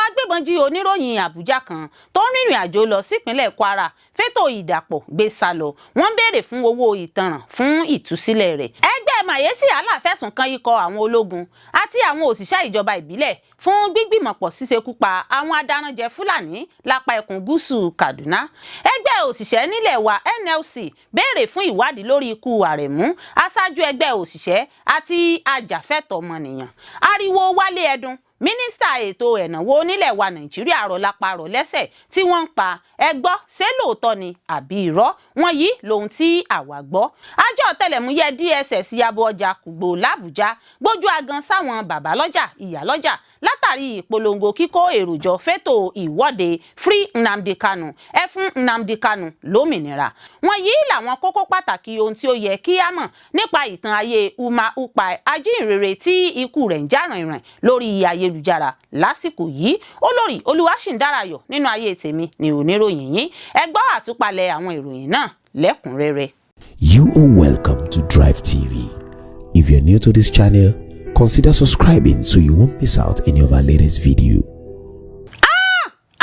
Agbébọn jí oníròyìn Àbújá kan tó ń rìnrìn àjò lọ sípínlẹ̀ Kwara fétò ìdàpọ̀ gbé sá lọ. Wọ́n ń béèrè fún owó ìtanràn fún ìtúsílẹ̀ rẹ̀. Ẹgbẹ́ Miyetti Allah fẹ̀sùn kan ikọ̀ àwọn ológun àti àwọn òṣìṣẹ́ ìjọba ìbílẹ̀ fún gbígbìmọ̀pọ̀ ṣíṣekú pa àwọn adaranjẹ Fúlàní lápá ẹkùn gúúsù Kaduna. Ẹgbẹ́ òṣìṣẹ́ nílẹ̀ wa NLC béèrè fún ìwádìí lórí ikú Àrẹ̀mú, aṣáájú ẹgbẹ́ òṣìṣẹ́ àti ajàfẹ́tọ̀ọ́ ọmọnìyàn. Ariwo Wálé Ẹdùn, mínísítà ètò ẹ̀náwó nílẹ̀ wa Nàìjíríà, rọ̀ lápá rọ̀ lẹ́sẹ̀ tí wọ́n ń pa. Ẹ gbọ́, ṣé lóòótọ́ ni àbí irọ́? Wọ́n yìí lohun tí àwa gbọ́. Àjọ ọ̀tẹlẹ̀múyẹ́ DSS yabo ọjà Kùgbò làbújá, gbójú agan sáwọn babalọ́jà, ìyálọ́jà látàrí ìpolongo kíkó èrò jọ fétò ìwọ́de Free Nnamdi Kanu, ẹ fún Nnamdi Kanu lómìnira. Wọ́n yìí làwọn kókó pàtàkì ohun tí ó yẹ kí á mọ̀ nípa ìtàn ayé Uma Ukpai, ajíhìnrere tí ikú rẹ̀ ń jà rìnrìn lórí ayélujára lásìkò yìí. Olórí Olúwaṣìndárayọ̀ nínú ayé tèmi ní oníròyìn yín. Ẹ gbọ́ àtúpalẹ̀ àwọn ìròyìn náà lẹ́kùnrẹ́rẹ́. You are welcome to Drive TV. If you're new to this channel, consider subscribing so you won't miss out any of our latest video.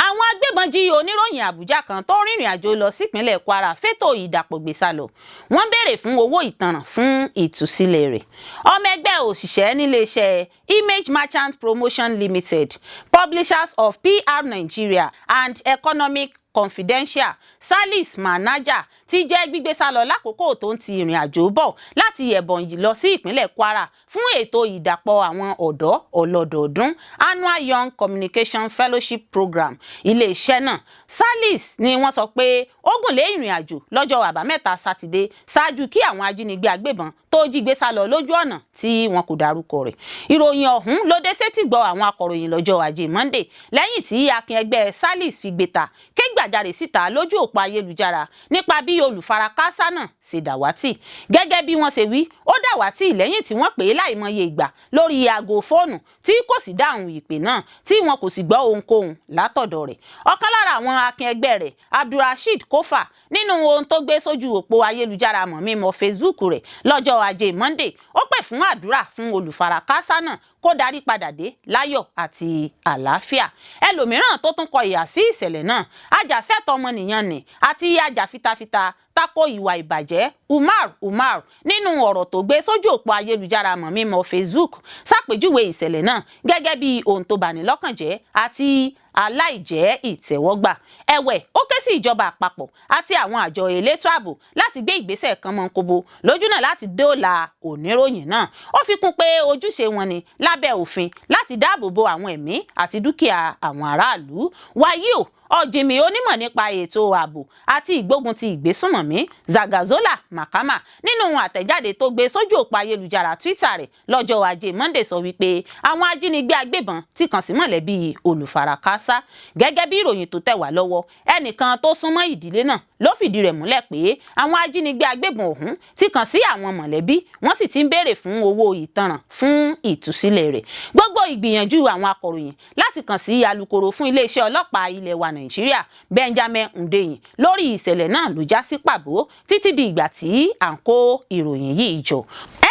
Àwọn agbébọn jí oníròyìn Àbújá kan tó rìnrìn àjò lọ sípínlẹ̀ Kwara fétò ìdàpọ̀ gbé sá lọ. Wọ́n béèrè fún owó ìtanràn fún ìtúsílẹ̀ rẹ̀. Ọmọ ẹgbẹ́ òṣìṣẹ́ níléeṣẹ́ Image Merchant Promotion Limited, publishers of PR Nigeria and Economic Confidential, Salis Manager, ti jẹ́ gbígbé sá lọ lákòókò tó ń ti ìrìn àjò bọ̀ láti Ebonyi lọ sí ìpínlẹ̀ Kwara fún ètò ìdàpọ̀ àwọn ọ̀dọ́ ọlọ́dọọdún, Annual Young Communication Fellowship Program iléeṣẹ́ náà. Salis ni wọ́n sọ pé ó gùn lé ìrìn àjò lọ́jọ́ Àbámẹ́ta Sátidé ṣáájú kí àwọn ajínigbé agbébọn tó jí gbé sá lọ lójú ọ̀nà tí wọn kò dárúkọ rẹ̀. Ìròyìn ọ̀hún ló dé sétìgbọ́ àwọn akọ̀ròyìn lọ́jọ́ Ajé Monday, lẹ́yìn tí akin ẹgbẹ́ Salis fi gbé ta ké gbàjarè síta lójú òpó ayélujára nípa bí olùfarakásá náà ṣe dàwátì. Gẹ́gẹ́ bí wọ́n ṣe wí, ó dàwátì lẹ́yìn tí wọ́n pè é láìmọye ìgbà lórí aago fóònù tí kò sì dáhùn ìpè náà, tí wọn kò sì gbọ́ ohunkóhun látọ̀dọ̀ rẹ̀. Ọ̀kan lára àwọn akin ẹgbẹ́ rẹ̀, Abdulrasheed Kofa, nínú ohun tó gbé sójú òpó ayélujára mọ̀mímọ́ Facebook rẹ̀ lọ́jọ́ Ajé Monday, ó pè fún àdúrà fún olùfarakásá náà kó darí padà dé láyọ̀ àti àlàáfíà. Ẹlòmíràn tó tún kọ ìhà sí ìṣẹ̀lẹ̀ náà, ajàfẹ́tọ̀ọ́ ọmọnìyàn nì àti ajàfitafita tako ìwà ìbàjẹ́ Umar Umar, nínú ọ̀rọ̀ tó gbé sójú òpó ayélujára mọ̀mímọ́ Facebook, ṣàpèjúwe ìṣẹ̀lẹ̀ náà gẹ́gẹ́ bí ohun tó bani lọ́kàn jẹ́ àti aláìjẹ́ ìtẹ́wọ́gbà. Ẹ̀wẹ̀, ó ké sí ìjọba àpapọ̀ àti àwọn àjọ elétò ààbò láti gbé ìgbésẹ̀ kan mọ́ńkóbó lójúnà láti dóòlà oníròyìn náà. Ó fi kún pé ojúṣe wọn ni lábẹ́ òfin láti dáàbò bo àwọn ẹ̀mí àti dúkìá àwọn aráàlú. Wàyí o, ọ̀jìnmí onímọ̀ nípa ètò ààbò àti ìgbógun ti ìgbésùnmọ̀mí Zagazola Makama, nínú àtẹ̀jáde tó gbé sójú òpó ayélujára Twitter rẹ̀ lọ́jọ́ Ajé Monday, sọ wípé àwọn ajínigbé agbébọn ti kàn sí mọ̀lẹ́bí olùfarakásá. Gẹ́gẹ́ bí ìròyìn tó tẹ̀ wá lọ́wọ́, ẹnìkan tó súnmọ́ ìdílé náà ló fìdí rẹ̀ múlẹ̀ pé àwọn ajínigbé agbébọn ọ̀hún ti kàn sí àwọn mọ̀lẹ́bí, wọ́n sì ti ń béèrè fún owó ìtanràn fún ìtúsílẹ̀ rẹ̀. Gbogbo ìgbìyànjú àwọn akọ̀ròyìn láti kàn sí alukoro fún iléeṣẹ́ ọlọ́pàá ilẹ̀ wa Nàìjíríà, Benjamin Hundeyin, lórí ìṣẹ̀lẹ̀ náà ló já sí pàbó títí di ìgbà tí à ń kó ìròyìn yìí jọ.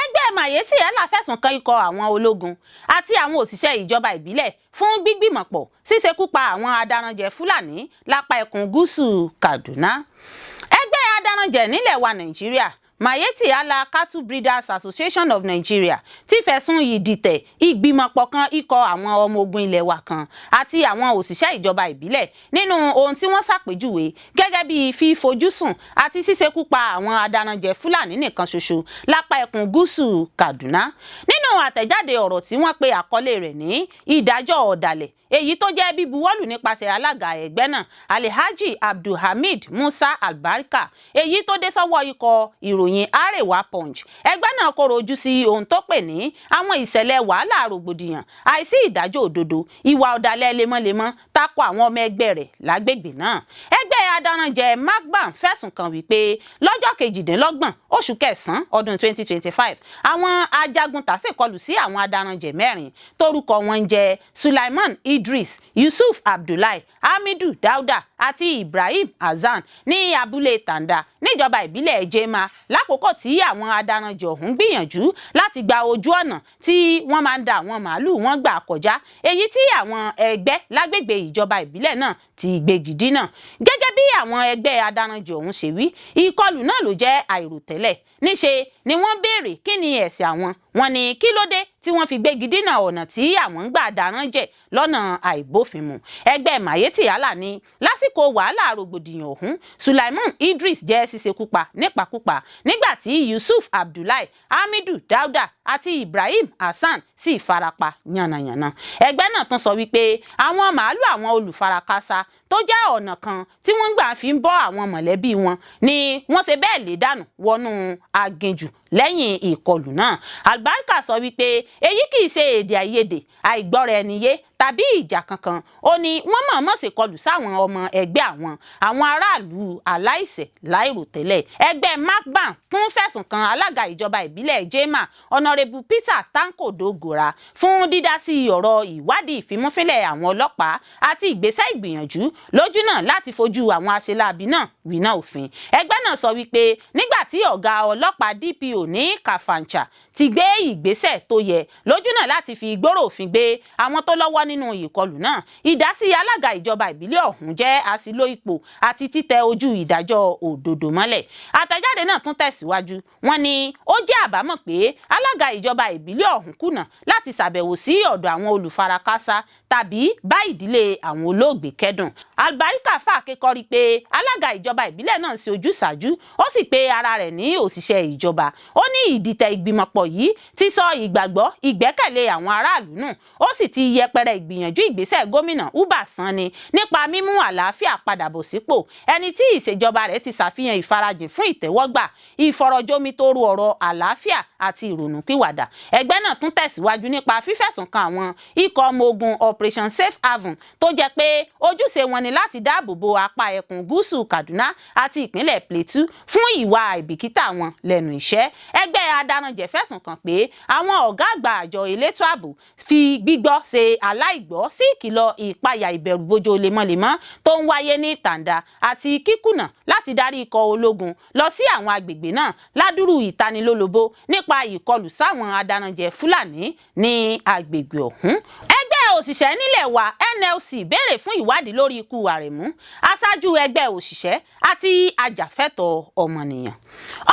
Ẹgbẹ́ Miyetti Allah fẹ̀sùn kan ikọ̀ àwọn ológun àti àwọn òṣìṣẹ́ ìjọba ìbílẹ̀ fún gbígbìmọ̀pọ̀ ṣíṣekú pa àwọn adaranjẹ Fúlàní lápá ẹkùn gúúsù Kaduna. Ẹgbẹ́ adaranjẹ nílẹ̀ wa Nàìjíríà, Miyetti Allah Cattle Breeders Association of Nigeria, ti fẹ̀sùn ìdìtẹ̀ ìgbìmọ̀pọ̀ kan ikọ̀ àwọn ọmọ ogun ilẹ̀ wa kan àti àwọn òṣìṣẹ́ ìjọba ìbílẹ̀ nínú ohun tí wọ́n ṣàpèjúwe gẹ́gẹ́ bí fífojúsùn àti ṣíṣekú pa àwọn adaranjẹ Fúlàní nìkan ṣoṣo lápá ẹkùn gúúsù Kaduna. Nínú àtẹ̀jáde ọ̀rọ̀ tí wọ́n pe àkọlé rẹ̀ ní "Ìdájọ́ ọ̀dàlẹ̀", èyí tó jẹ́ bíbuwọ́lù nípasẹ̀ alága ẹgbẹ́ náà, Alhaji Abdulhamid Musa Albarka, èyí tó dé sọ́wọ́ ikọ̀ ìròyìn Arewa Punch, ẹgbẹ́ náà kọ̀rọ̀ ojú sí ohun tó pè ní àwọn ìṣẹ̀lẹ̀ wàhálà, rògbòdìyàn, àìsí ìdájọ́ òdodo, ìwà ọ̀dàlẹ̀ lemọ́lemọ́ tó ń ti ìwà ìjínigbé tí ń wáyé ní ìpínlẹ̀ náà. Tako àwọn ọmọ ẹgbẹ́ rẹ̀ lágbègbè náà. Ẹgbẹ́ adaranjẹ MACBAN fẹ̀sùn kàn wípé lọ́jọ́ 28 oṣù kẹsàn-án ọdún 2025, àwọn ajagunta ṣèkọlù sí àwọn adaranjẹ mẹ́rin torúkọ wọn ń jẹ́ Sulaiman Idris, Yusuf Abdullahi, Hamidu Dauda àti Ibrahim Hasan ní abúlé Tanda níjọba ìbílẹ̀ Jema, lákòókò tí àwọn adaranjẹ ọ̀hún gbìyànjú láti gba ojú ọ̀nà tí wọ́n máa ń da àwọn màálùú wọn gbà kọjá, èyí tí àwọn ẹgbẹ́ lágbègbè ìjọba ìbílẹ̀ náà ti gbégi dínà. Gẹ́gẹ́ bí àwọn ẹgbẹ́ adaranjẹ ọ̀hún ṣe wí, ìkọlù náà ló jẹ́ àìròtẹ́lẹ̀. Níṣe ni wọ́n béèrè kí ni ẹ̀ṣẹ̀ àwọn. Wọ́n ní kí ló dé tí wọ́n fi gbégi dínà ọ̀nà tí àwọn ń gbà darán jẹ lọ́nà àìbófinmu. Ẹgbẹ́ Miyetti Allah ní lásìkò wàhálà rògbòdìyàn ọ̀hún, Sulaiman Idris jẹ́ ṣíṣekúpa nípakúpa, nígbà tí Yusuf Abdullahi, Hamidu Dauda àti Ibrahim Hasan sì farapa yànnàyànnà. Ẹgbẹ́ náà tún sọ wípé àwọn màálù àwọn olùfarakásá, tó jẹ́ ọ̀nà kan tí wọ́n gbà fi ń bọ́ àwọn mọ̀lẹ́bí wọn, ni wọ́n ṣe bẹ́ẹ̀ lé dànù wọnú aginjù lẹ́yìn ìkọlù náà. Albarka sọ wípé èyí kì í ṣe èdè àìyedè, àìgbọ́ra ẹni yé tàbí ìjà kankan. Ó ní wọ́n mọ̀ọ́mọ̀ ṣèkọlù sáwọn ọmọ ẹgbẹ́ àwọn aráàlú aláìṣẹ̀ láìròtẹ́lẹ̀. Ẹgbẹ́ MACBAN tún fẹ̀sùn kan alága ìjọba ìbílẹ̀ Jema, Honourable Peter Tanko Dogora, fún dídásí ọ̀rọ̀ ìwádìí ìfimúfínlẹ̀ àwọn ọlọ́pàá àti ìgbésẹ̀ ìgbìyànjú lójú náà láti fojú àwọn aṣeláàbí náà wíná òfin. Ẹgbẹ́ náà sọ wípé nígbà tí ọ̀gá ọlọ́pàá DPO ní Kàfàǹchà ti gbé ìgbésẹ̀ tó yẹ lójú náà láti fi gbòòrò òfin gbé àwọn tó lọ́wọ́ nínú ìkọlù náà, ìdásí alága ìjọba ìbílẹ̀ ọ̀hún jẹ́ àṣìlò ipò àti títẹ ojú ìdájọ́ òdodo mọ́lẹ̀. Àtẹ̀jáde náà tún tẹ̀síwájú. Wọ́n ní ó jẹ́ àbámọ̀ pé alága ìjọba ìbílẹ̀ ọ̀hún kùnà láti ṣàbẹ̀wò sí ọ̀dọ̀ àwọn olùfarakásá tàbí bá ìdílé àwọn olóògbé kẹ́dùn. Albarika fàáké kọrí pé alága ìjọba ìbílẹ̀ náà ń ṣe ojúsàájú, ó sì pe ara rẹ̀ ní òṣìṣẹ́ ìjọba. Ó ní ìdìtẹ̀ ìgbìmọ̀pọ̀ yìí ti sọ ìgbàgbọ́ ìgbẹ́kẹ̀lé àwọn aráàlú nù, ó sì ti yẹpẹrẹ ìgbìyànjú ìgbésẹ̀ gómìnà Uba Sani nípa mímú àlàáfíà padà bọ̀ sípò, ẹni tí ìṣèjọba rẹ̀ ti ṣàfihàn ìfarajìn fún ìtẹ́wọ́gbà ìfọ̀rọ̀jomitoro ọ̀rọ̀ àlàáfíà àti ìrònúpìwàdà. Ẹgbẹ́ náà tún tẹ̀síwájú nípa fífẹ̀sùn kan àwọn ikọ̀ ọmọ ogun Operation Safe Haven, tó jẹ́ pé ojúṣe wọn ni láti dáàbò bo apá ẹkùn gúúsù Kaduna àti ìpínlẹ̀ Plateau, fún ìwà àìbìkítà wọn lẹ́nu iṣẹ́. Ẹgbẹ́ adaranjẹ̀ fẹ̀sùn kàn pé àwọn ọ̀gá àgbà àjọ elétò ààbò fi gbígbọ́ ṣe aláìgbọ́ sí ìkìlọ̀ ìpayà ìbẹ̀rùbojo lemọ́lemọ́ tó ń wáyé ní Tàǹdà àti kíkùnà láti darí ikọ̀ ológun lọ sí àwọn agbègbè náà ládùrú ìtanilólobó nípa ìkọlù sáwọn adaranjẹ̀ Fúlàní ní agbègbè ọ̀hún. Ẹgbẹ́ òṣìṣẹ́ nílẹ̀ wa NLC béèrè fún ìwádìí lórí ikú Àrẹ̀mú, aṣáájú ẹgbẹ́ òṣìṣẹ́ àti ajàfẹ́tọ̀ọ́ ọmọnìyàn.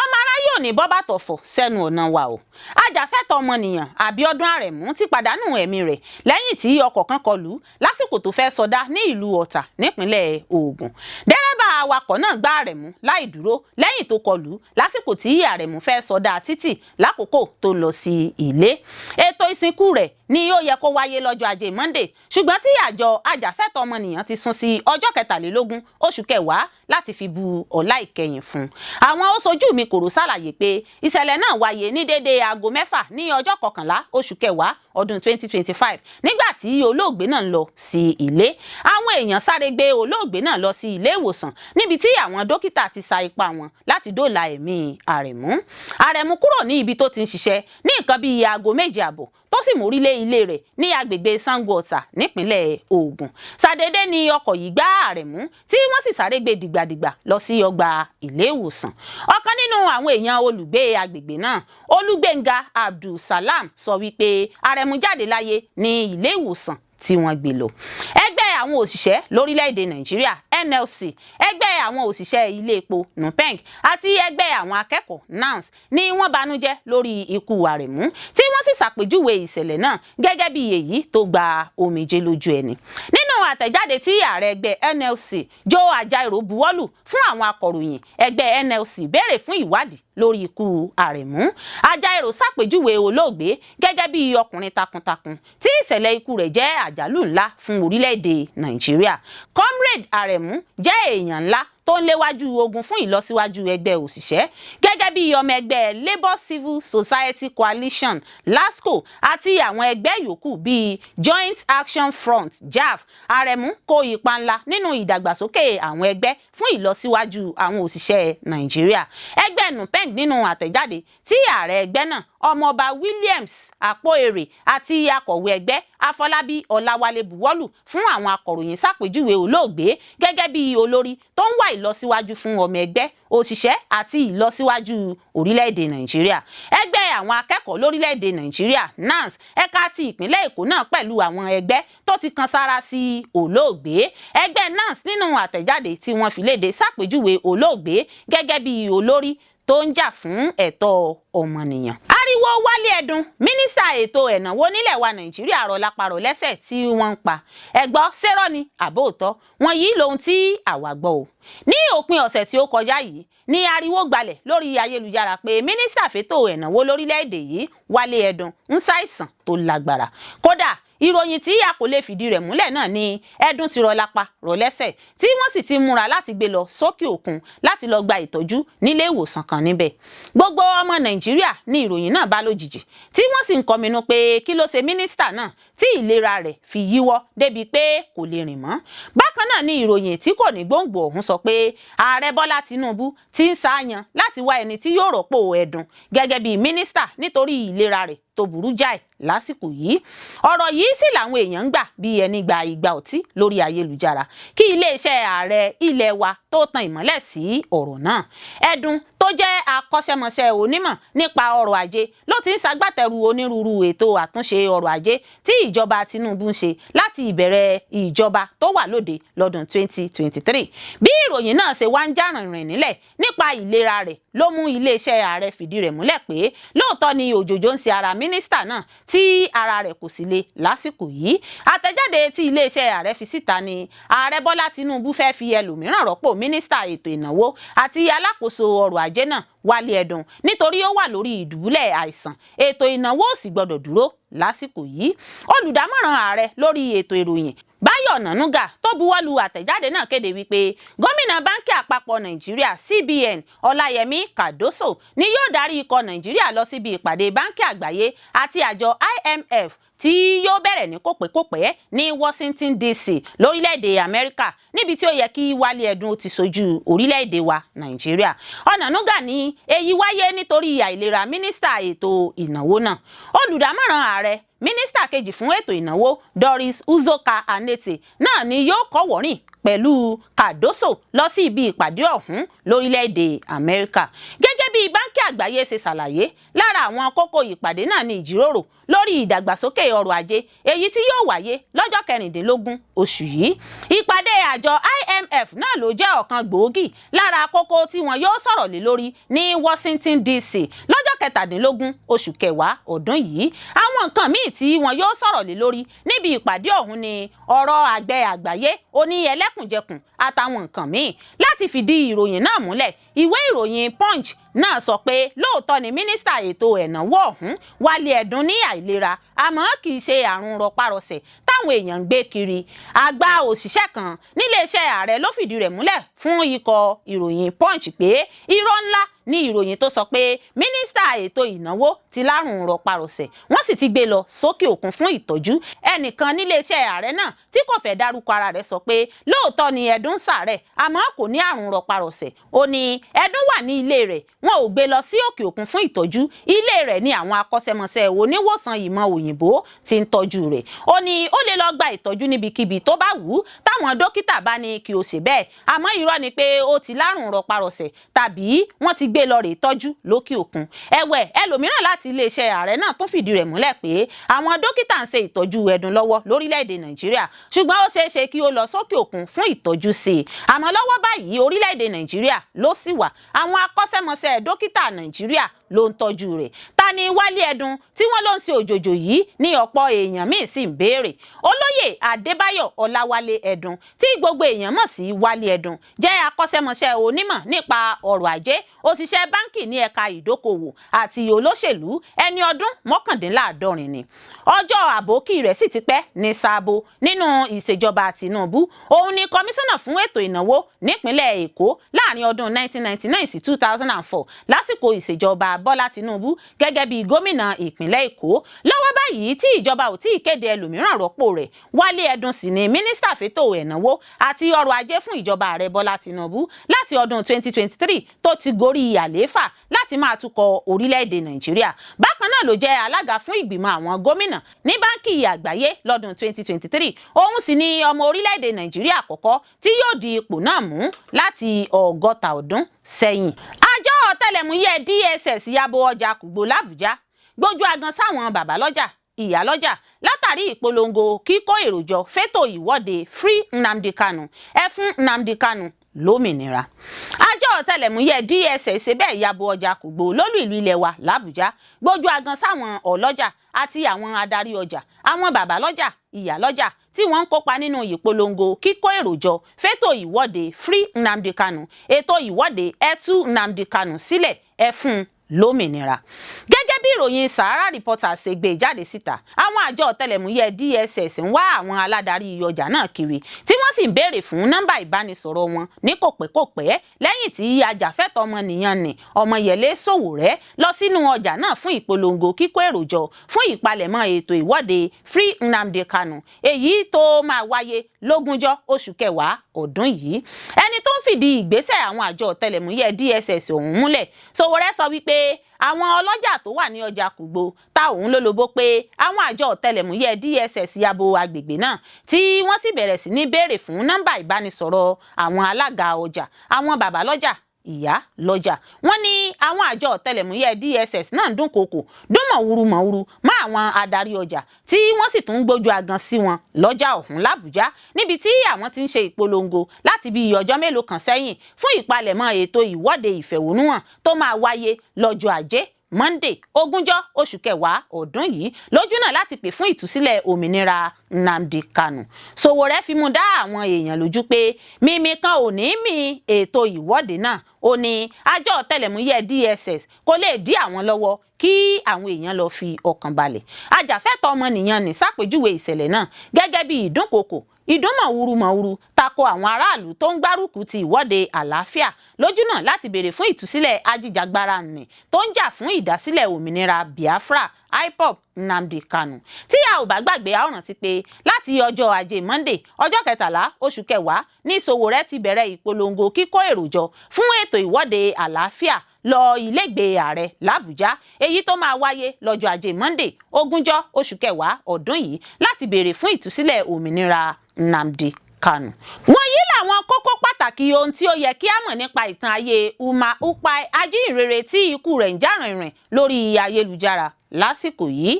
Ọmọ aráyé ò ní bọ́ bàtọ̀ fọ̀ sẹ́nu ọ̀nà wa o. Ajàfẹ́tọ̀ọ́ ọmọnìyàn Àbíọ́dún Àrẹ̀mú ti pàdánù ẹ̀mí rẹ̀ lẹ́yìn tí ọkọ̀ kan kọlù lásìkò tó fẹ́ sọdá ní ìlú Ọ̀tà nípínlẹ̀ Ògùn. Dẹ́rẹ́bà awakọ̀ náà gbá Àrẹ̀mú láì dúró lẹ́yìn tó kọlù lásìkò tí Àrẹ̀mú fẹ́ sọdá títì lákòókò tó lọ sí ilé. Ètò ìsìnkú rẹ̀ ni ó yẹ kó wáyé lọ́jọ́ Ajé Monday, ṣùgbọ́n tí àjọ ajàfẹ́tọ̀ọ́ ọmọnìyàn ti sún sí ọjọ́ 23 oṣù kẹwàá láti fi bu ọlá ìkẹyìn fún un. Àwọn ó sojú mi kòrò ṣàlàyé pé ìṣẹ̀lẹ̀ náà wáyé ní déédéé aago 6 ní ọjọ́ 11 oṣù kẹwàá ọdún 2025, nígbà tí olóògbé náà ń lọ sí ilé. Àwọn èèyàn sáré gbé olóògbé náà lọ sí ilé ìwòsàn, níbi tí àwọn dókítà ti sa ipá wọn láti dóòlà ẹ̀mí Àrẹ̀mú. Àrẹ̀mú kúrò ní ibi tó ti ń ṣiṣẹ́ ní nǹkan bíi aago 7:30, tó sì mórí lé ilé rẹ̀ ní agbègbè Sango Ọ̀tà nípínlẹ̀ Ògùn. Ṣàdédé ni ọkọ̀ yìí gbá Àrẹ̀mú, tí wọ́n sì sáré gbé dìgbàdìgbà lọ sí ọgbà ilé ìwòsàn. Ọ̀kan nínú àwọn èèyàn olùgbé agbègbè náà, Olúgbénga Abdulsalam, sọ wípé Àrẹ̀mú jáde láyé ní ilé ìwòsàn tí wọ́n gbé lọ. Ẹgbẹ́ àwọn òṣìṣẹ́ lórílẹ̀‐èdè Nàìjíríà NLC, ẹgbẹ́ àwọn òṣìṣẹ́ ilé epo NUPENG àti ẹgbẹ́ àwọn akẹ́kọ̀ọ́ NANS ní wọ́n banújẹ́ lórí ikú Àrẹ̀mú, tí wọ́n sì ṣàpèjúwe ìṣẹ̀lẹ̀ náà gẹ́gẹ́ bí èyí tó gba omijé lójú ẹni. Nínú àtẹ̀jáde tí ààrẹ ẹgbẹ́ NLC Joe Ajaero buwọ́lù fún àwọn akọ̀ròyìn, ẹgbẹ́ NLC béèrè fún ìwádìí lórí ikú Àrẹ̀mú. Ajaero ṣàpèjúwe olóògbé gẹ́gẹ́ bí ọkùnrin takuntakun tí ìṣẹ̀lẹ̀ ikú rẹ̀ jẹ́ àjálù ńlá fún orílẹ̀-èdè Nàìjíríà. Comrade Àrẹ̀mú jẹ́ èèyàn ńlá. tó ń léwájú ogun fún ìlọsíwájú ẹgbẹ́ òṣìṣẹ́ gẹ́gẹ́ bí ọmọ ẹgbẹ́ Labour Civil Society Coalition LASCO àti àwọn ẹgbẹ́ yòókù bíi Joint Action Front JAF. Aremu kó ipa ńlá nínú ìdàgbàsókè àwọn ẹgbẹ́ fún ìlọsíwájú àwọn òṣìṣẹ́ Nàìjíríà. Ẹgbẹ́ NUPENG, nínú àtẹ̀jáde tí ààrẹ ẹgbẹ́ náà, Ọmọọba Williams Àpòèrè, àti akọ̀wé ẹgbẹ́, Afọlábí Ọláwálé, buwọ́lù fún àwọn akọ̀ròyìn, ṣàpèjúwe olóògbé gẹ́gẹ́ bí olórí tó ń wá ìlọsíwájú fún ọmọ ẹgbẹ́ òṣìṣẹ́ àti ìlọsíwájú orílẹ̀-èdè Nàìjíríà. Ẹgbẹ́ àwọn akẹ́kọ̀ọ́ lórílẹ̀-èdè Nàìjíríà, NANS, ẹ̀ka ti ìpínlẹ̀ Èkó náà pẹ̀lú àwọn ẹgbẹ́ tó ti kan sára sí olóògbé. Ẹgbẹ́ NANS, nínú àtẹ̀jáde tí wọ́n fi léde, ṣàpèjúwe olóògbé gẹ́gẹ́ bí olórí tó ń jà fún ẹ̀tọ́ ọmọnìyàn. Ariwo Wálé Ẹdùn, mínísítà ètò ẹ̀náwó nílẹ̀ wa Nàìjíríà, rọ lápárọ̀ lẹ́sẹ̀ tí wọ́n ń pa. Ẹ̀gbọ́, sẹ́rọ̀ ni àbóòtọ́ wọn yìí lohun tí àwa gbọ́ o. Ní òpin ọ̀sẹ̀ tí ó kọjá yìí ní ariwo gbalẹ̀ lórí ayélujára pé mínísítà fétò ẹ̀náwó lórílẹ̀‐èdè yìí, Wálé Ẹdùn, ń ṣàìsàn tó lágbára. Kódà, ìròyìn tí a kò lè fìdí rẹ̀ múlẹ̀ náà ni Ẹdùn ti rọ lápá rọ lẹ́sẹ̀, tí wọ́n sì ti múra láti gbé lọ sókè òkun láti lọ gba ìtọ́jú nílé ìwòsàn kan níbẹ̀. Gbogbo ọmọ Nàìjíríà ní ìròyìn náà bá lójijì, tí wọ́n sì ń kọminú pé kí ló ṣe mínísítà náà tí ìlera rẹ̀ fi yíwọ́ débi pé kò lè rìn mọ́. Bákan náà ni ìròyìn tí kò ní gbòǹgbò ọ̀hún sọ pé ààrẹ Bọ́lá Tinubu ti ń ṣàyàn láti wá ẹni tí yóò rọ́pò Ẹdùn gẹ́gẹ́ bí mínísítà nítorí ìlera rẹ̀ tó burú jáì lásìkò yìí. Ọ̀rọ̀ yìí sì làwọn èèyàn ń gbà bí ẹni gba ìgbà ọtí lórí ayélujára kí iléeṣẹ́ ààrẹ ilé wa tó tan ìmọ́lẹ̀ sí ọ̀rọ̀ náà. Ẹdùn, tó jẹ́ akọ́ṣẹ́mọṣẹ́ onímọ̀ nípa ọrọ̀ ajé, ló ti ń ṣagbátẹrù onírúurú ètò àtúnṣe ọrọ̀ ajé tí ìjọba Tinubu ń ṣe láti ìbẹ̀rẹ̀ ìjọba tó wà lóde lọ́dún 2023. Bí ìròyìn náà ṣe wá ń jà rìnrìn nílẹ̀ nípa ìlera rẹ̀ ló mú iléeṣẹ́ ààrẹ fìdí rẹ̀ múlẹ̀ pé lóòótọ́ ni òjòjò ń ṣe ara mínísítà náà, tí ara rẹ̀ kò sì le lásìkò yìí. Àtẹ̀jáde tí iléeṣẹ́ ààrẹ fi síta ni ààrẹ Bọ́lá Tinubu fẹ́ fi ẹlòmíràn rọ́pò mínísítà ètò ìnáwó àti alákòóso ọrọ̀ ajé náà, Wálé Ẹdùn, nítorí ó wà lórí ìdùbúlẹ̀ àìsàn. Ètò ìnáwó ò sì gbọdọ̀ dúró lásìkò yìí. Olùdámọ̀ràn ààrẹ lórí ètò ìròyìn, Báyọ̀ Ọ̀nànúgà, tó buwọ́lu àtẹ̀jáde náà, kéde wípé gómìnà Báńkì Àpapọ̀ Nàìjíríà, CBN, Ọláyẹmí Kàdóso, ni yóò darí ikọ̀ Nàìjíríà lọ síbi ìpàdé Báńkì Àgbáyé àti àjọ IMF tí yóò bẹ̀rẹ̀ ní kòpẹ́kòpẹ́ ní Washington DC lórílẹ̀‐èdè Amẹ́ríkà, níbi tí ó yẹ kí Wálé Ẹdùn ti ṣojú orílẹ̀‐èdè wa Nàìjíríà. Ọ̀nànúgà ní èyí wáyé nítorí àìlera mínísítà ètò ìnáwó náà. Olùdámọ̀ràn ààrẹ, mínísítà kejì fún ètò ìnáwó, Doris Uzoka Anete, náà ni yóò kọ́wọ̀ọ́rìn pẹ̀lú Kàdóso lọ sí ibi ìpàdé ọ̀hún lórílẹ̀‐èdè Amẹ́ríkà. Gẹ́gẹ́ bí Báńkì Àgbáyé ṣe ṣàlàyé, lára àwọn kókó ìpàdé náà ní ìjíròrò lórí ìdàgbàsókè ọrọ̀ ajé, èyí tí yóò wáyé lọ́jọ́ 16 oṣù yìí. Ìpàdé àjọ IMF náà ló jẹ́ ọ̀kan gbòógì lára kókó tí wọn yóò sọ̀rọ̀ lé lórí ní Washington DC lọ́jọ́ 17 oṣù kẹwàá ọdún yìí. Àwọn nǹkan míì tí wọn yóò sọ̀rọ̀ lé lórí níbi ìpàdé ọ̀hún ni ọ̀rọ̀ àgbẹ̀ àgbáyé oní ẹlẹ́kùnjẹkùn àtàwọn nǹkan míì. Láti fìdí ìròyìn náà múlẹ̀, ìwé ìròyìn Punch náà sọ pé lóòótọ́ ni mínísítà ètò ẹ̀náwó ọ̀hún, Wálé Ẹ̀dùn, ní àìlera, àmọ́ kì í ṣe àrùn rọpárọsẹ̀ táwọn èèyàn ń gbé kiri. Àgbà òṣìṣẹ́ kan níléeṣẹ́ ààrẹ ló fìdí rẹ̀ múlẹ̀ fún ikọ̀ ìròyìn Punch pé irọ́ ńlá ní ìròyìn tó sọ pé mínísítà ètò ìnáwó ti lárùn rọparọsẹ̀, wọ́n sì ti gbé lọ sókè òkun fún ìtọ́jú. Ẹnìkan níléeṣẹ́ ààrẹ náà tí kò fẹ́ dárúkọ ara rẹ̀ sọ pé lóòótọ́ ni Ẹdùn ń ṣàárẹ̀, àmọ́ kò ní àrùn rọparọsẹ̀. Ó ní Ẹdùn wà ní ilé rẹ̀, wọn ò gbé lọ sí òkè òkun fún ìtọ́jú. Ilé rẹ̀ ní àwọn akọ́ṣẹ́mọṣẹ́ oníwòsàn ìmọ̀ òyìnbó ti ń tọ́jú rẹ̀. Ó ní ó lè lọ gba ìtọ́jú níbikíbi tó bá wù ú táwọn dókítà bá ní kí ó ṣe bẹ́ẹ̀, àmọ́ irọ́ ni pé ó ti lárùn rọparọsẹ̀ tàbí wọ́n ti gbé lọ rè tọ́jú lókè òkun. Ẹ̀wẹ̀, ẹlòmíràn láti iléeṣẹ́ ààrẹ náà tún fìdí rẹ̀ múlẹ̀ pé àwọn dókítà ń ṣe ìtọ́jú Ẹdùn lọ́wọ́ lórílẹ̀‐èdè Nàìjíríà, ṣùgbọ́n ó ṣeé ṣe kí ó lọ sókè òkun fún ìtọ́jú sí i, àmọ́ lọ́wọ́ báyìí, orílẹ̀‐èdè Nàìjíríà ló sì wà. Àwọn akọ́ṣẹ́mọṣẹ́ dókítà Nàìjíríà ló ń tọ́jú rẹ̀. Ta ni Wálé Ẹdùn tí wọ́n ló ń ṣe òjòjò yìí ní ọ̀pọ̀ èèyàn míì sì ń béèrè. Olóyè Adébáyọ̀ Ọláwálé Ẹdùn, tí gbogbo èèyàn mọ̀ sí Wálé Ẹdùn, jẹ́ akọ́ṣẹ́mọṣẹ́ onímọ̀ nípa ọrọ̀ ajé, òṣìṣẹ́ báńkì ní ẹ̀ka ìdókòwò àti olóṣèlú. Ẹni ọdún 79 ni. Ọjọ́ àbókí rẹ̀ sì ti pẹ́ ní sáàbò. Nínú ìṣèjọba Tinubu, òun ni kọmíṣánná fún ètò ìnáwó nípínlẹ̀ Èkó láàrin ọdún 1999 sí 2004, lásìkò ìṣèjọba Bọ́lá Tinubu gẹ́gẹ́ bí gómìnà ìpínlẹ̀ Èkó. Lọ́wọ́ báyìí tí ìjọba ò tí ì kéde ẹlòmíràn rọ́pò rẹ̀, Wálé Ẹdùn sì ni mínísítà fétò ẹ̀náwó àti ọrọ̀ ajé fún ìjọba ààrẹ Bọ́lá Tinubu láti ọdún 2023 tó ti gorí àlééfà láti máa tukọ̀ orílẹ̀-èdè Nàìjíríà. Bákan náà ló jẹ́ alága fún ìgbìmọ̀ àwọn gómìnà ní Báńkì Àgbáyé lọ́dún 2023. Òun sì ni ọmọ orílẹ̀-èdè Nàìjíríà àkọ́kọ́ tí yóò di ipò náà mú láti 60 ọdún sẹ́yìn. Àjọ ọ̀tẹlẹ̀múyẹ́ DSS yabo ọjà Kùgbò làbújá, gbójú agan sáwọn babalọ́jà, ìyálọ́jà látàrí ìpolongo kíkó èrò jọ fétò ìwọ́de Free Nnamdi Kanu, ẹ fún Nnamdi Kanu lómìnira. Àjọ ọ̀tẹlẹ̀múyẹ́ DSS ṣe bẹ́ẹ̀ yabo ọjà Kùgbò lólú ìlú ilẹ̀ wa làbújá, gbójú agan sáwọn ọlọ́jà àti àwọn adarí ọjà, àwọn babalọ́jà, ìyálọ́jà tí wọ́n ń kópa nínú ìpolongo kíkó èrò jọ fétò ìwọ́de Free Nnamdi Kanu, ètò ìwọ́de ẹ tú Nnamdi Kanu sílẹ̀, ẹ fún un lómìnira. Gẹ́gẹ́ bí ìròyìn Sahara Reporters ṣe gbé jáde síta, àwọn àjọ ọ̀tẹlẹ̀múyẹ́ DSS ń wá àwọn aládarí ọjà náà kiri, tí wọ́n sì ń béèrè fún nọ́mbà ìbánisọ̀rọ̀ wọn ní kòpẹ́kòpẹ́, lẹ́yìn tí ajàfẹ́tọ̀ọ́ ọmọnìyàn ní Ọmọyẹlé Sowore lọ sínú ọjà náà fún ìpolongo kíkó èrò jọ fún ìpalẹ̀mọ́ ètò ìwọ́de Free Nnamdi Kanu, èyí tó máa wáyé lógúnjọ́ oṣù kẹwàá ọdún yìí. Ẹni tó ń fìdí ìgbésẹ̀ àwọn àjọ ọ̀tẹlẹ̀múyẹ́ DSS ọ̀hún múlẹ̀, Sowore sọ wípé àwọn ọlọ́jà tó wà ní ọjà Kùgbò ta òun lólobó pé àwọn àjọ ọ̀tẹlẹ̀múyẹ́ DSS yabo agbègbè náà, tí wọ́n sì bẹ̀rẹ̀ sí ní béèrè fún nọ́mbà ìbánisọ̀rọ̀ àwọn alága ọjà, àwọn babalọ́jà, ìyá lọ́jà. Wọ́n ní àwọn àjọ ọ̀tẹlẹ̀múyẹ́ DSS náà ń dúnkookò dún mọ̀wúrú mọ̀wúrú mọ́ àwọn adarí ọjà, tí wọ́n sì tún ń gbójú agan sí wọn lọ́jà ọ̀hún làbújá, níbi tí àwọn ti ń ṣe ìpolongo láti bí ọjọ́ mélòó kan sẹ́yìn fún ìpalẹ̀mọ́ ètò ìwọ́de ìfẹ̀hónúhàn tó máa wáyé lọ́jọ́ Ajé Monday, 20 oṣù kẹwàá ọdún yìí, lójúnà láti pè fún ìtúsílẹ̀ òmìnira Nnamdi Kanu. Sowore fi mú dá àwọn èèyàn lójú pé mímí kan ò ní mì ètò ìwọ́de náà. Ó ní àjọ ọ̀tẹlẹ̀múyẹ́ DSS kò lè dí àwọn lọ́wọ́, kí àwọn èèyàn lọ fi ọkàn balẹ̀. Ajàfẹ́tọ̀ọ́ ọmọnìyàn ní ṣàpèjúwe ìṣẹ̀lẹ̀ náà gẹ́gẹ́ bí ìdúnkokò, ìdúnmọ̀wúrú mọ̀wúrú tako àwọn aráàlú tó ń gbárùkù ti ìwọ́de àlàáfíà lójúnà láti béèrè fún ìtúsílẹ̀ ajìjàgbara nì tó ń jà fún ìdásílẹ̀ òmìnira Biafra, IPOB, Nnamdi Kanu. Tí a ò bá gbàgbé, a ó rántí pé láti ọjọ́ Ajé Monday, ọjọ́ 13 oṣù kẹwàá ní Sowore ti bẹ̀rẹ̀ ìpolongo kíkó èrò jọ fún ètò ìwọ́de àlàáfíà lọ ilégbèé ààrẹ làbújá, èyí tó máa wáyé lọ́jọ́ Ajé Monday, 20 oṣù kẹwàá ọdún yìí, láti béèrè fún ìtúsílẹ̀ òmìnira Nnamdi Kanu. Wọ̀nyí làwọn kókó pàtàkì ohun tí ó yẹ kí a mọ̀ nípa ìtàn ayé Uma Ukpai, ajíhìnrere tí ikú rẹ̀ ń jà rìnrìn lórí ayélujára lásìkò yìí.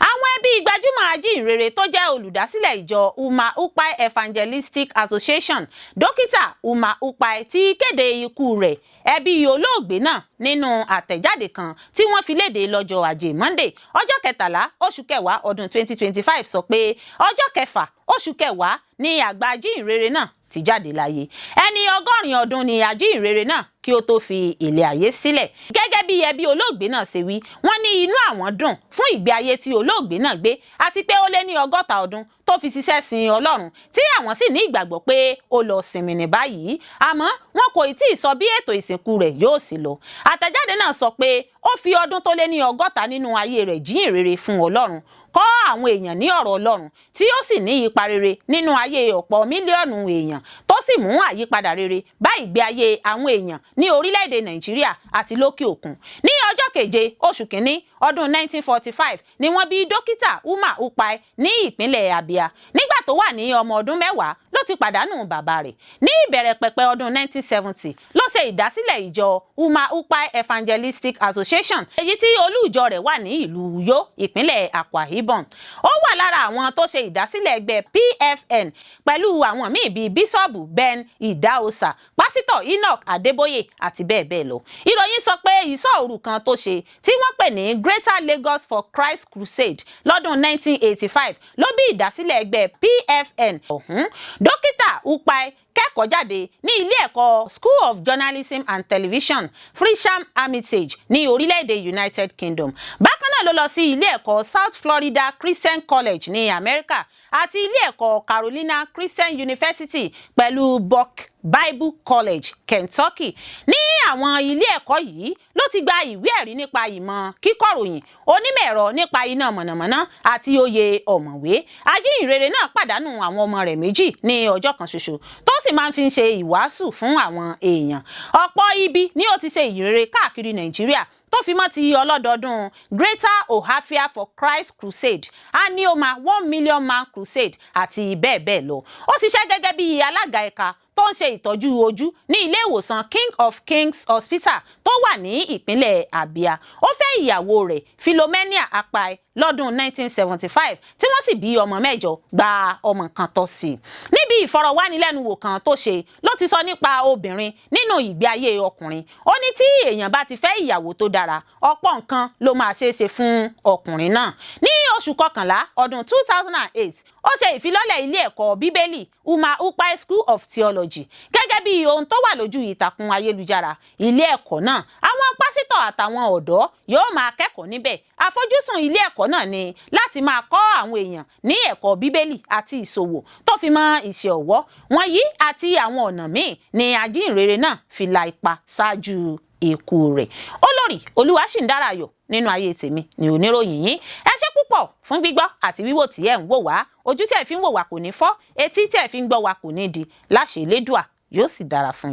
Àwọn ẹbí gbajúmọ̀ ajíhìnrere tó jẹ́ olùdásílẹ̀ ìjọ Uma Ukpai Evangelistic Association, Dókítà Uma Ukpai, ti kéde ikú rẹ̀. Ẹbí olóògbé náà, nínú àtẹ̀jáde kan tí wọ́n fi léde lọ́jọ́ Ajé Monday, ọjọ́ 13 oṣù kẹwàá ọdún 2025, sọ pé ọjọ́ 6 oṣù kẹwàá ní àgbà ajíhìnrere náà ti jáde láyé. Ẹni 80 ọdún ni ajíhìnrere náà kí ó tó fi ilé ayé sílẹ̀. Gẹ́gẹ́ bí ẹbí olóògbé náà ṣe wí, wọ́n ní inú àwọn dùn fún ìgbé ayé tí olóògbé náà gbé, àti pé ó lé ní 60 ọdún tó fi ṣiṣẹ́ sin Ọlọ́run, tí àwọn sì ní ìgbàgbọ́ pé ó lọ sinmi ní báyìí, àmọ́ wọn kò tí ì sọ bí ètò ìsìnkú rẹ̀ yóò sì lọ. Àtẹ̀jáde náà sọ pé ó fi ọdún tó lé ní 60 nínú ayé rẹ̀ jíyìn rere fún Ọlọ́run, kọ́ àwọn èèyàn ní ọ̀rọ̀ Ọlọ́run, tí ó sì ní ipa rere nínú ayé ọ̀pọ̀ mílíọ̀nù èèyàn, tó sì mú àyípadà rere bá ìgbé ayé àwọn èèyàn ní orílẹ̀-èdè Nàìjíríà àti lókè òkun. Ní ọjọ́ 7 oṣù kínní ọdún 1945 ni wọ́n bí Dókítà Uma Ukpai ní ìpínlẹ̀ Abia. Nígbà tó wà ní ọmọ ọdún 10 ló ti pàdánù bàbá rẹ̀. Ní ìbẹ̀rẹ̀ pẹ̀pẹ̀ ọdún 1970 ló ṣe ìdásílẹ̀ ìjọ Uma Ukpai Evangelistic Association, èyí tí olú ìjọ rẹ̀ wà ní ìlú Uyo, ìpínlẹ̀ Akwa Ibom. Ó wà lára àwọn tó ṣe ìdásílẹ̀ ẹgbẹ́ PFN pẹ̀lú àwọn míì bíi Bíṣọ́ọ̀bù Ben Idahosa, Pásítọ̀ Enoch Adébóyè àti bẹ́ẹ̀ bẹ́ẹ̀ lọ. Ìròyìn sọ pé ìsọ̀ òru kan tó ṣe tí wọ́n pè ní Greater Lagos for Christ Crusade lọ́dún 1985 ló bí ìdásílẹ̀ ẹgbẹ́ PFN ọ̀hún. Dókítà Ukpai kẹ́kọ̀ọ́ jáde ní ilé ẹ̀kọ́ School of Journalism and Television, Fresham Hermitage, ní orílẹ̀-èdè United Kingdom. Bákan náà ló lọ sí ilé ẹ̀kọ́ South Florida Christian College ní Amẹ́ríkà àti ilé ẹ̀kọ́ Carolina Christian University pẹ̀lú Buck Bible College, Kentucky. Ní àwọn ilé ẹ̀kọ́ yìí ló ti gba ìwé ẹ̀rí nípa ìmọ̀ kíkọ̀ròyìn, onímọ̀ ẹ̀rọ nípa iná mọ̀nàmọ́ná àti oyè ọ̀mọ̀wé. Ajíhìnrere náà pàdánù àwọn ọmọ rẹ̀ méjì ní ọjọ́ kan ṣoṣo, tó sì máa ń fi ṣe ìwàásù fún àwọn èèyàn. Ọ̀pọ̀ ibi ni ó ti ṣe ìhìnrere káàkiri Nàìjíríà, tó fi mọ́ ti ọlọ́dọọdún Greater Ohafia for Christ Crusade, Anioma 1 Million Man Crusade àti bẹ́ẹ̀ bẹ́ẹ̀ lọ. Ó ṣiṣẹ́ gẹ́gẹ́ bí alága ẹ̀ka tó ń ṣe ìtọ́jú ojú ní ilé ìwòsàn King of Kings Hospital tó wà ní ìpínlẹ̀ Abia. Ó fẹ́ ìyàwó rẹ̀ Philomena Akpai lọ́dún 1975, tí wọ́n sì bí ọmọ mẹ́jọ, gba ọmọ kan tọ́ sí i. Níbi ìfọ̀rọ̀wánilẹ́nuwò kan tó ṣe ló ti sọ nípa obìnrin nínú ìgbé ayé ọkùnrin. Ó ní tí èèyàn bá ti fẹ́ ìyàwó tó dára, ọ̀pọ̀ nǹkan ló máa ṣeé ṣe fún ọkùnrin náà. Ní oṣù kọkànlá ọdún 2008, ó ṣe ìfilọ́lẹ̀ ilé ẹ̀kọ́ Bíbélì Uma Ukpai School of Theology. Gẹ́gẹ́ bí ohun tó wà lójú ìtàkùn ayélujára ilé ẹ̀kọ́ náà, àwọn pásítọ̀ àtàwọn ọ̀dọ́ yóò máa kẹ́kọ̀ọ́ níbẹ̀. Àfojúsùn ilé ẹ̀kọ́ náà ni láti máa kọ́ àwọn èèyàn ní ẹ̀kọ́ Bíbélì àti ìṣòwò tó fi mọ́ iṣẹ́ ọwọ́ wọ̀nyí àti àwọn ọ̀nà míì ni ajíhìnrere náà fi la ipa ṣáájú ikú rẹ̀. Olórí Olúwaṣìǹdára Ayọ̀ nínú ayé tèmi ni oníròyìn yín. Ẹ ṣé púpọ̀ fún gbígbọ́ àti wíwò tí ẹ̀ ń wò wá. Ojú tí ẹ̀ fi ń wò wá kò ní fọ́, etí tí ẹ̀ fi ń gbọ́ wá kò ní di. Láṣẹ Elédùà, yóò sì dára fún yín.